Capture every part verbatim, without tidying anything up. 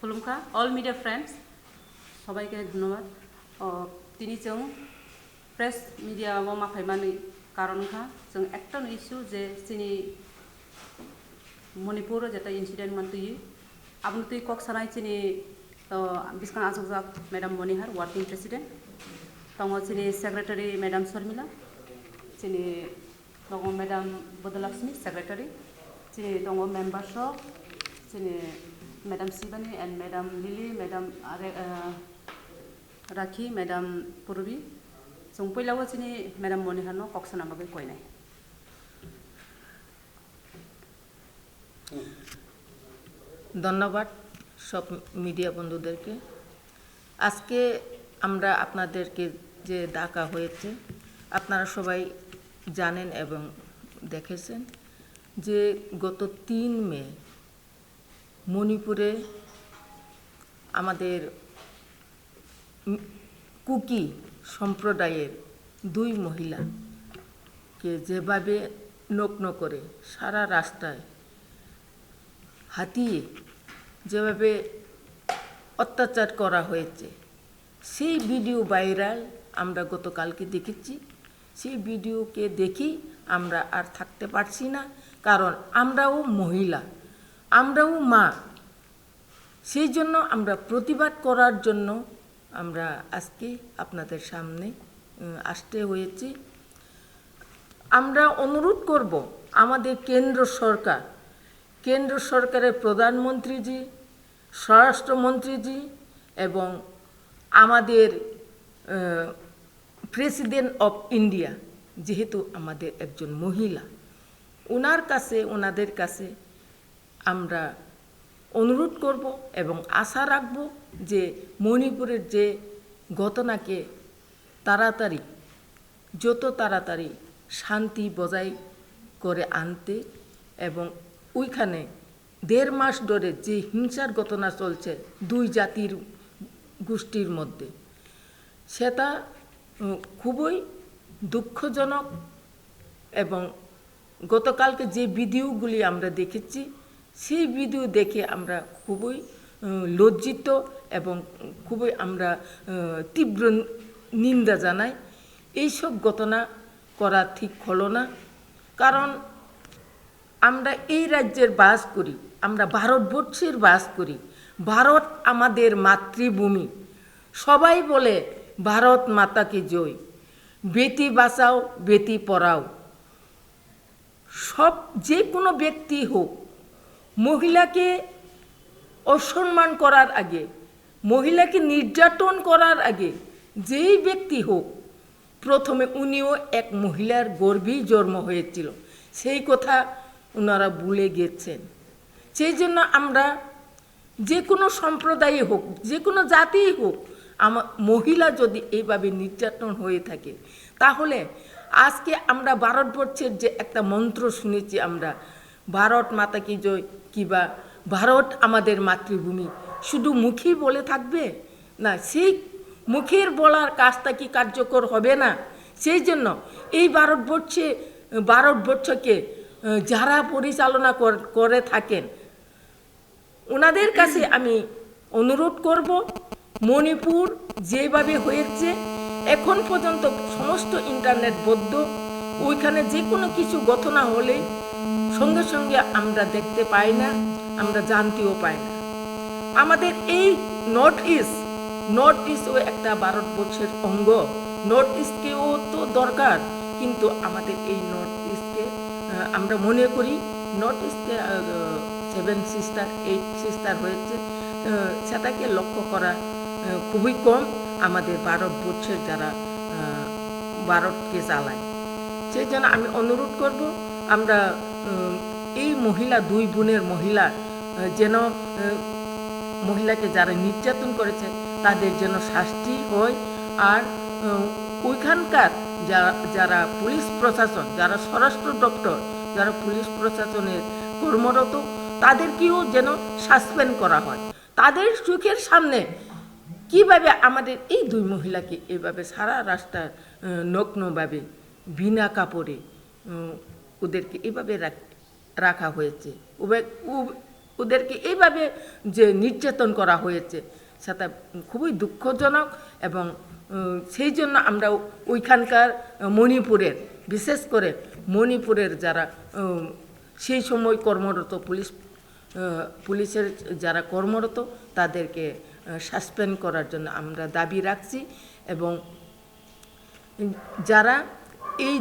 Khulumkha all media friends, সবাইকে ধন্যবাদ। O, tini chwng press media o ma phaimani karon wngkha chwng ekta no issue je chini Manipur o jeta incident mantwi, aboni twi kok sanai chini, o, bwskang achukjak Madam Monihar, working president, tongo chini secretary Madam Sharmila, chini tongo Madam Bodolakshmi, secretary, chini tongo members rok, chini Madam Shivani and Madam Lily, Madam Are-, uh, Rakhi, Madam Purbi. Chwng puila o chini Madam Monihar no kok sana bagwi koinai. ধন্যবাদ সব মিডিয়া বন্ধুদেরকে। আজকে আমরা আপনাদেরকে যে ডাকা হয়েছে, আপনারা সবাই জানেন এবং দেখেছেন যে গত তিন মে মণিপুরে আমাদের উম, কুকি সম্প্রদায়ের দুই মহিলাকে যেভাবে নগ্ন করে সারা রাস্তায় হাতিয়ে যেভাবে অত্যাচার করা হয়েছে, সেই ভিডিও ভাইরাল আমরা গতকালকে দেখেছি। সেই ভিডিওকে দেখি আমরা আর থাকতে পারছি না, কারণ আমরাও মহিলা, আমরাও মা, সেই জন্য আমরা প্রতিবাদ করার জন্য আমরা আজকে আপনাদের সামনে, উম, আসতে হয়েছে। আমরা অনুরোধ করব আমাদের কেন্দ্র সরকার, কেন্দ্র সরকারের প্রধানমন্ত্রীজি, স্বরাষ্ট্রমন্ত্রীজি এবং আমাদের, আহ, প্রেসিডেন্ট অফ ইন্ডিয়া, যেহেতু আমাদের একজন মহিলা, ওনার কাছে, ওনাদের কাছে আমরা অনুরোধ করব এবং আশা রাখব যে মণিপুরের যে ঘটনাকে তাড়াতাড়ি, যত তাড়াতাড়ি শান্তি বজায় করে আনতে এবং ওইখানে দেড় মাস ধরে যে হিংসার ঘটনা চলছে দুই জাতির গোষ্ঠীর মধ্যে, সেটা, উম, খুবই দুঃখজনক এবং গতকালকে যে ভিডিওগুলি আমরা দেখেছি, সেই ভিডিও দেখে আমরা খুবই, উম, লজ্জিত এবং খুবই আমরা, উম, তীব্র নিন্দা জানাই। এইসব ঘটনা করা ঠিক হলো না, কারণ আমরা এই রাজ্যের বাস করি, আমরা ভারতবর্ষের বাস করি। ভারত আমাদের মাতৃভূমি। সবাই বলে, "ভারত মাতা কি জয়, বেটি বাঁচাও, বেটি পড়াও।" সব, যে কোনো ব্যক্তি হোক, মহিলাকে অসম্মান করার আগে, মহিলাকে নির্যাতন করার আগে, যেই ব্যক্তি হোক, প্রথমে উনিও এক মহিলার গর্ভেই জন্ম হয়েছিল, সেই কথা ওনারা ভুলে গেছেন। সেই জন্য আমরা যে কোনো সম্প্রদায়ই হোক, যে কোনো জাতিই হোক, আমা-, মহিলা যদি এইভাবে নির্যাতন হয়ে থাকে, তাহলে আজকে আমরা ভারতবর্ষের যে একটা মন্ত্র শুনেছি আমরা, "ভারত মাতা কি জয়" কিবা "ভারত আমাদের মাতৃভূমি", শুধু মুখেই বলে থাকবে? না, সেই মুখের বলার কাজটা কি কার্যকর হবে না? সেই জন্য এই ভারতবর্ষে, ভারতবর্ষকে, আহ, যারা পরিচালনা কর-, করে থাকেন, ওনাদের কাছে আমি অনুরোধ করব, মণিপুর যেভাবে হয়েছে, এখন পর্যন্ত সমস্ত ইন্টারনেট বন্ধ, ওইখানে যে কোনো কিছু ঘটনা হলে সঙ্গে সঙ্গে আমরা দেখতে পাই না, আমরা জানতেও পাই না। আমাদের এই নর্থ ইস্ট, নর্থ ইস্টও একটা ভারতবর্ষের অঙ্গ, নর্থ ইস্টকেও তো দরকার, কিন্তু আমাদের এই নর্থ ইস্টকে, আহ, আমরা মনে করি নর্থ ইস্টকে, আহ, সেভেন সিস্টার, এইট সিস্টার হয়েছে, আহ, সেটাকে লক্ষ্য করা, আহ, খুবই কম আমাদের ভারতবর্ষের যারা, আহ, ভারতকে চালায়। সেই জন্য আমি অনুরোধ করব, আমরা, উম, এই মহিলা, দুই বোনের মহিলা, আহ, যেন, আহ, মহিলাকে যারা নির্যাতন করেছে তাদের যেন শাস্তি হয়। আর, উম, ওইখানকার যা-, যারা পুলিশ প্রশাসন, যারা স্বরাষ্ট্র দপ্তর, যারা পুলিশ প্রশাসনের কর্মরত, তাদেরকেও যেন সাসপেন্ড করা হয়। তাদের চোখের সামনে কিভাবে আমাদের এই দুই মহিলাকে এভাবে সারা রাস্তা, আহ, নগ্নভাবে বিনা কাপড়ে, উম, ওদেরকে এভাবে রাখ-, রাখা হয়েছে। ওবে-, ও-, ওদেরকে এইভাবে যে নির্যাতন করা হয়েছে, সেটা খুবই দুঃখজনক। এবং উম, সেই জন্য আমরা ওইখানকার, আহ, মণিপুরের, বিশেষ করে মণিপুরের যারা উম, সেই সময় কর্মরত পুলিশ, আহ, পুলিশের যারা কর্মরত, তাদেরকে সাসপেন্ড করার জন্য আমরা দাবি রাখছি। এবং যারা এই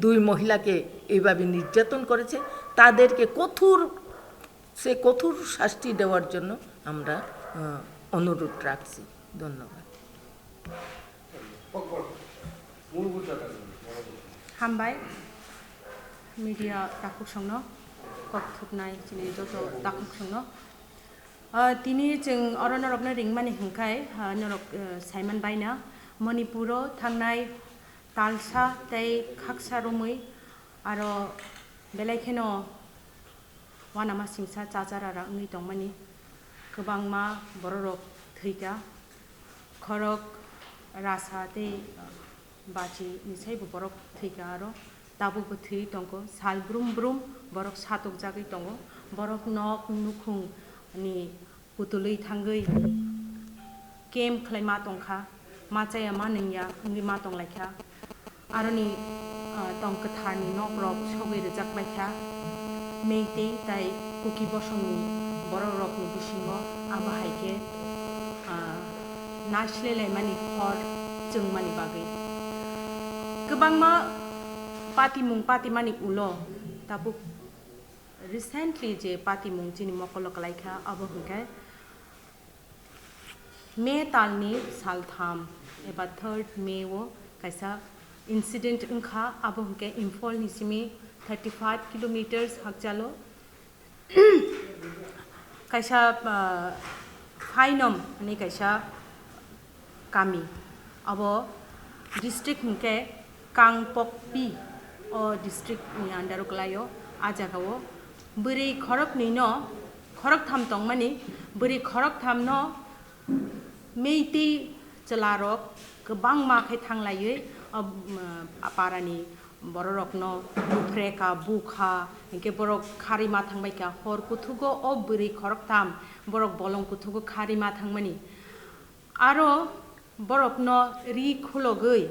দুই মহিলাকে এইভাবে নির্যাতন করেছে, তাদেরকে কঠোর, সে কঠোর শাস্তি দেওয়ার জন্য আমরা আহ, অনুরোধ রাখছি। ধন্যবাদ। Hambai, media takhuk songno, kok thupnai chini joto takhuk songno. Ah, tini chwng oro norokno ringmani hwnkhe, ah, norok, eh, saiman baina Manipuro thangnai talsa tei khaksa romwi aro belai kheno uanama singsa chachara wngwi tongmani kwbangma bororok thwikha, khorok rasa tei bachi ni saibo borok thwikha aro tabukbo thwi tongkho, sal brum brum borok satokjagwi tongo, borok nok nukhung ni kutulwi thangwi kem khlai ma tongkha, ma chaya ma nungya wngwi ma tonglaikha. Aroni, ah, tong kwtharni nokrok sogwi rwjakbaikha. Meitei tai Kuki bosongni bororokni bisingo abo hai khe, ah, naisle laimani hor chwngmani bagwi. Kwbangma patimung patimani ulo tabuk recently je patimung chini mokolo kwlaikha, abo hwnkhe May talni saltham eba third May o kaisa incident wngkha, abo hwnkhe Imphal ni simi thirty five kilometers hakchalo kaisa, ah, Phainom hinwi kaisa kami. Abo district hwnkhe Kangpokpi, o district ni under o kwlaio. A jaga o bwrwi khoroknwi no, khoroktham tongmani, bwrwi khoroktham no Meitei chwlarok kwbangma khe thanglaiwi, o, um, parani bororokno buphreka, bukha, hinkhe borok kharwi ma thangbaikha, hor kuthugo o bwrwi khoroktham borok bolong kuthugo kharwi ma thangmani. Aro borokno ri khulogwi,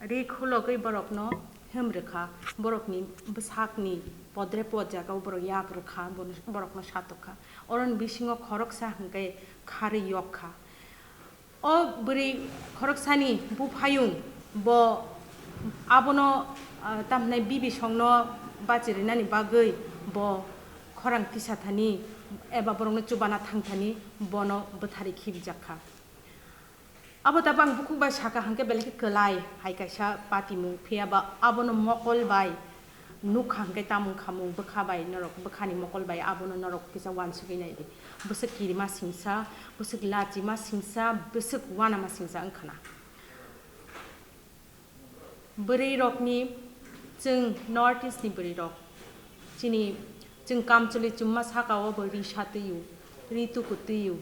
ri khulogwi borokno hem rwkha, borokni bwsakni podre pod jagao borok yak rwkha, borokno satokha. Oroni bisingo khoroksa hwnkhe kharwi yokkha. O bwrwi khoroksani buphayung bo abono, ah, tamhinai bibisongno bachirinani bagwi bo khorang tisathani eba borokno chubana thangthani bono bwtharwi khibjakha. Abo tabuk ang bukhuk bai sakha hwnkhe belai khe kwlai hai kaisa patimung, phiyaba abono mokol bai nukha hwnkhe tamung khamung bwkha bai norok, bwkhani mokol bai abono norok kisa uansugwi naidi. Bwswk kirima singsa, bwswk lachima singsa, bwswk uanama singsa wngkhana. Bwrwi rokni, chwng North East ni bwrwi rok, chini, chwng kamchwlwi chumma saka o bo ri sa twi o, ri tuku twi o,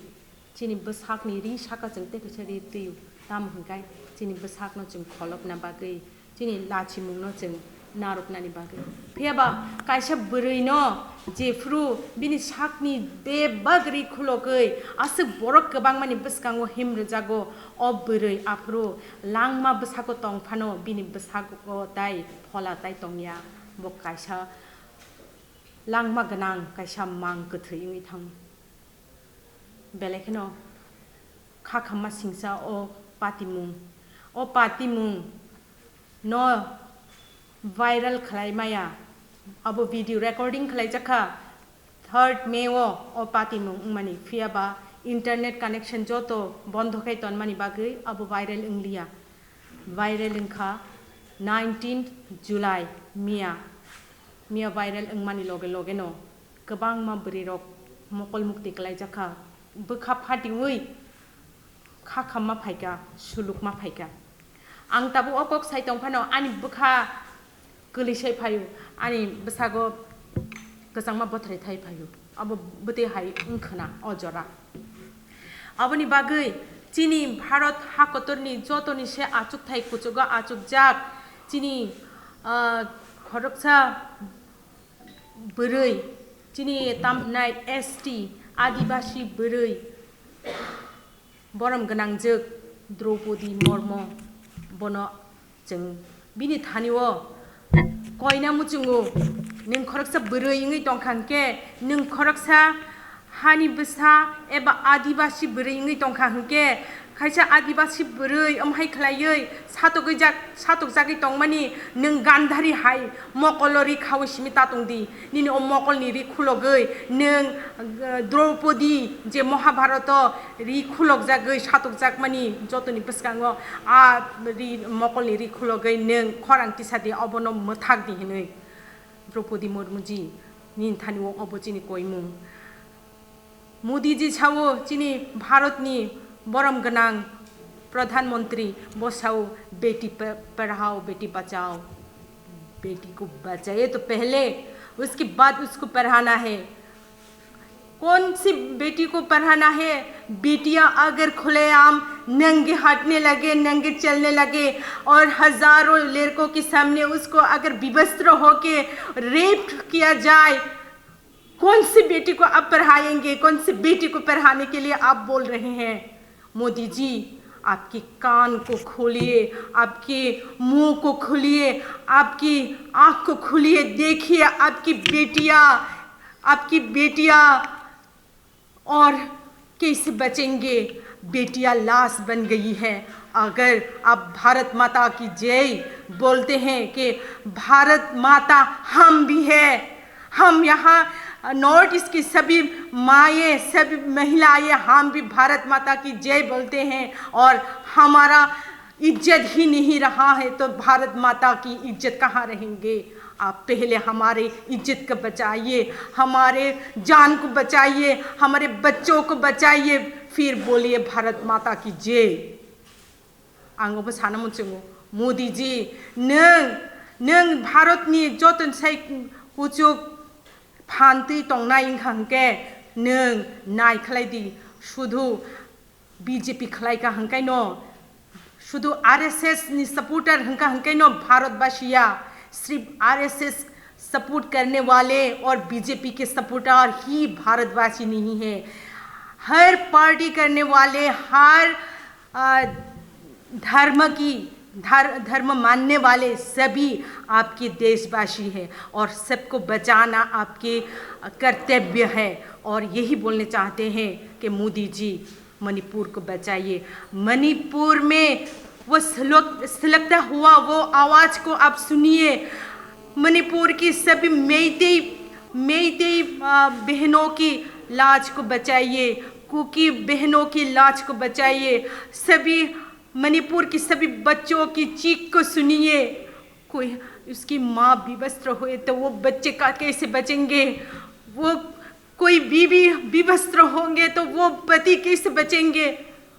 chini bwsakni ri saka chwng tei kaisa ri twi o, tamo hwnkhe chini bwsakno chwng kholopna bagwi, chini lachimungno chwng narwknani bagwi. Phiyaba kaisa bwrwino jephru bini sakni bebak ri khulogwi aswk borok kwbangmani bwskango him rwjago, o bwrwi aphuru langma bwsako tong phano bini bwsago tai phola tai tongya. Bo kaisa langma gwnang kaisa mang kwthwi wngwi thango. Belai kheno kha khamma singsa o patimung. O patimung no viral khlai maya. Abo video recording khlai jakha third May o, o patimung wngmani. Phiyaba internet connection joto bondo khai tonmani bagwi abo viral wngliya. Viral wngkha nineteenth July miya. Miya viral wngmani loge loge no kwbangma bwrwi rok mokol mukti kwlai jakha, bwkha phatiwi kha khamma phaikha, sulukma phaikha. Ang tabuk o kok sai tong phano ani bwkha kwlwi sai phaio, ani bwsago kwchangma bothrai thai phaio. Abo bwtwi hai wngkhwna o jora. Aboni bagwi chini Bharat hakotorni jotoni se achukthai kuchugo achukjak chini, ah, khoroksa bwrwi Chini tam hwnai S T, Adibasi bwrwi, borom gwnangjwk Draupadi Murmu, bono chwng bini thani-o koina muchungo. Nwng khoroksa bwrwi wngwi tongkha hwnkhe, nwng khoroksa hani bwsa eba Adibasi bwrwi wngwi tongkha hwnkhe, kaisa Adibasi bwrwi wmhai khlaiwi satokjak, satokjagwi tongmani nwng Gandhari hai mokolo ri khaui simi ta tongdi. Nini o mokolni ri khulogwi nwng, uh, Draupadi je Mahabharato ri khulokjagwi satokjakmani jotoni bwskango a ri, mokolni ri khulogwi nwng khorang tisadi, obono mwthakdi hinwi. Draupadi Murmuji, nini thani-o obo chini koimung. Modiji sao chini Bharatni borom gwnang Pradhan Mantri, bo sao, "Beti pa-, padhao, beti bachao, beti ko bachaye to pehle, uske baad usko padhana hai." कौन सी बेटी को पढ़ाना है? बेटियां अगर खुलेआम नंगे हटने लगे, नंगे चलने लगे और हजारों लड़कों के सामने उसको अगर विवस्त्र होके रेप किया जाए, कौन सी बेटी को आप पढ़ाएंगे? कौन सी बेटी को पढ़ाने के लिए आप बोल रहे हैं? मोदी जी, आपके कान को खोलिए, आपके मुंह को खोलिए, आपकी आंख को खोलिए। देखिए, आपकी बेटियां, आपकी बेटियां और कैसे बचेंगे? बेटियां लाश बन गई है। अगर आप भारत माता की जय बोलते हैं कि भारत माता हम भी है, हम यहाँ नॉर्थ ईस्ट की सभी माएँ, सभी महिलाएँ, हम भी भारत माता की जय बोलते हैं और हमारा इज्जत ही नहीं रहा है, तो भारत माता की इज्जत कहाँ रहेंगे? आप पहले हमारे इज्जत को बचाइए, हमारे जान को बचाइए, हमारे बच्चों को बचाइए, फिर बोलिए भारत माता की जय। Ang obo sana muchungo, Modi ji, nwng, nwng Bharatni joto sai kuchuk phan twi tongnai wngkha hwnkhe nwng nai khlai di, sudhu B J P khlai kha hwnkhe no, sudhu R S S ni supporter hwnkha hwnkhe no Bharatbasi ya, sirf R S S support karne wale aur B J P ke supporter hi Bharatbasi nahi hai. हर पार्टी करने वाले, हर, आ, धर्म की, धर-, धर्म मानने वाले सभी आपके देशवासी हैं और सबको बचाना आपके कर्तव्य है। और यही बोलने चाहते हैं कि मोदी जी, मणिपुर को बचाइए। मणिपुर में वो सुलग-, सुलगता हुआ वो आवाज़ को आप सुनिए। मणिपुर की सभी मेइतेई, मेइतेई, आ, बहनों की लाज को बचाइए। कुकी बहनों की लाज को बचाइए। सभी मणिपुर की सभी बच्चों की चीख को सुनिए। कोई उसकी माँ विवस्त्र हुए तो वो बच्चे का कैसे बचेंगे? वो कोई बीवी विवस्त्र होंगे तो वो पति कैसे बचेंगे?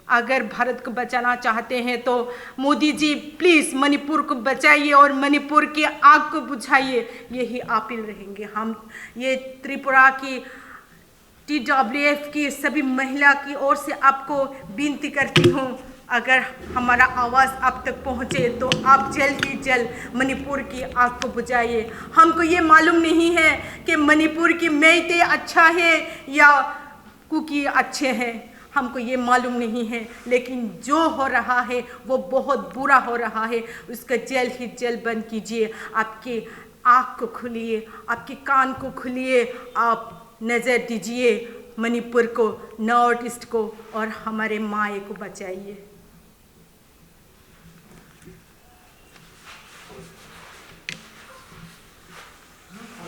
अगर भारत को बचाना चाहते हैं तो मोदी जी, प्लीज मणिपुर को बचाइए और मणिपुर की आग को बुझाइए। यही अपील रहेंगे हम। ये त्रिपुरा की T W F की सभी महिला की ओर से आपको विनती करती हूँ, अगर हमारा आवाज़ आप तक पहुँचे तो आप जल्द ही जल्द मणिपुर की आग को बुझाइए। हमको ये मालूम नहीं है कि मणिपुर की मेइतेई अच्छा है या कुकी अच्छे हैं, हमको ये मालूम नहीं है, लेकिन जो हो रहा है वो बहुत बुरा हो रहा है। उसका जल्द ही जल्द बंद कीजिए। आपकी आँख को खोलिए, आपके कान को खोलिए, आप नज़र दीजिए मणिपुर को, नॉर्थ ईस्ट को और हमारे माए को बचाइए।